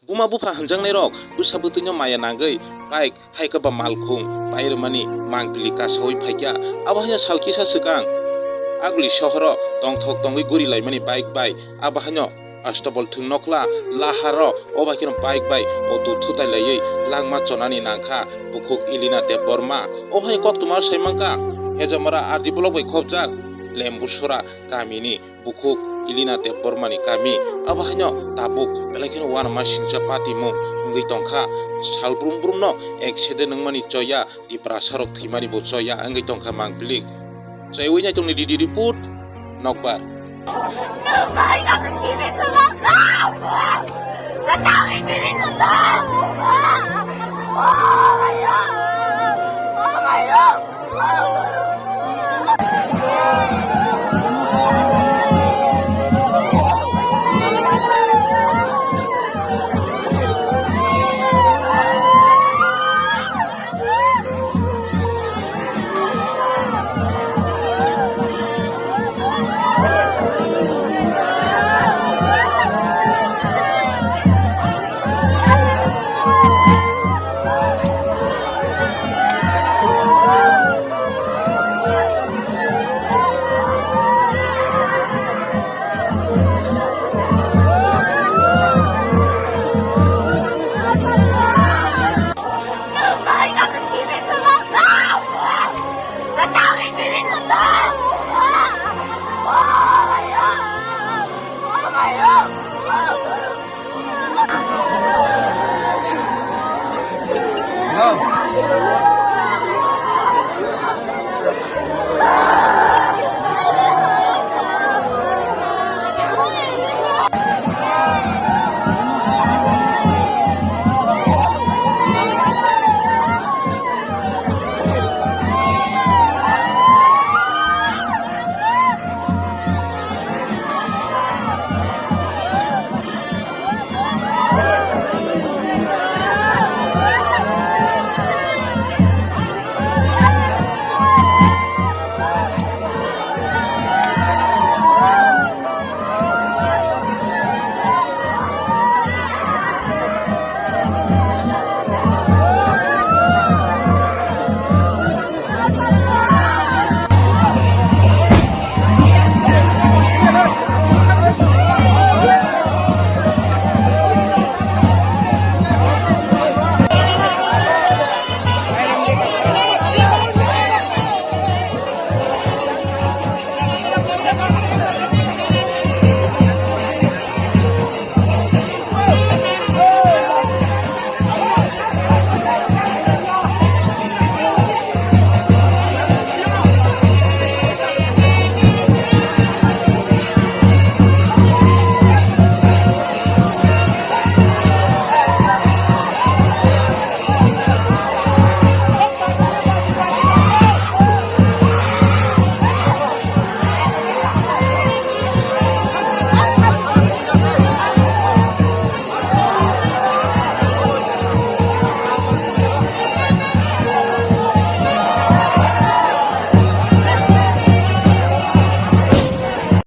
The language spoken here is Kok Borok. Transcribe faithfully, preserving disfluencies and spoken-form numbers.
Buma bupha hwnjaknairok bwsa bwtwino maya nangwi bike hai khe ba malkhung pairwmani mangpili kasaui phaikha. Abo haino sal kisa swkang Aguli sohoro tongthok tongwi guri laimani bike bai. Abo haino Astabol thwng nokla laharo o bai kheno bike bai auto thutai laiwi langma chonani nangkha bukhuk Elina Debbarma. O hai koktwma sai mankha Hejamara R D block bai khopjak Lembusora kamini bukhuk Elina Debbarmani kami. Abo haino tabuk belai kheno uanama singcha patimung wngwi tongkha. Sal brum brumno accident wngmani choya, Tiprasarok thwimani bo choya wngwi tongkha mangpili. Choiwi nai tongni D D report nokbar.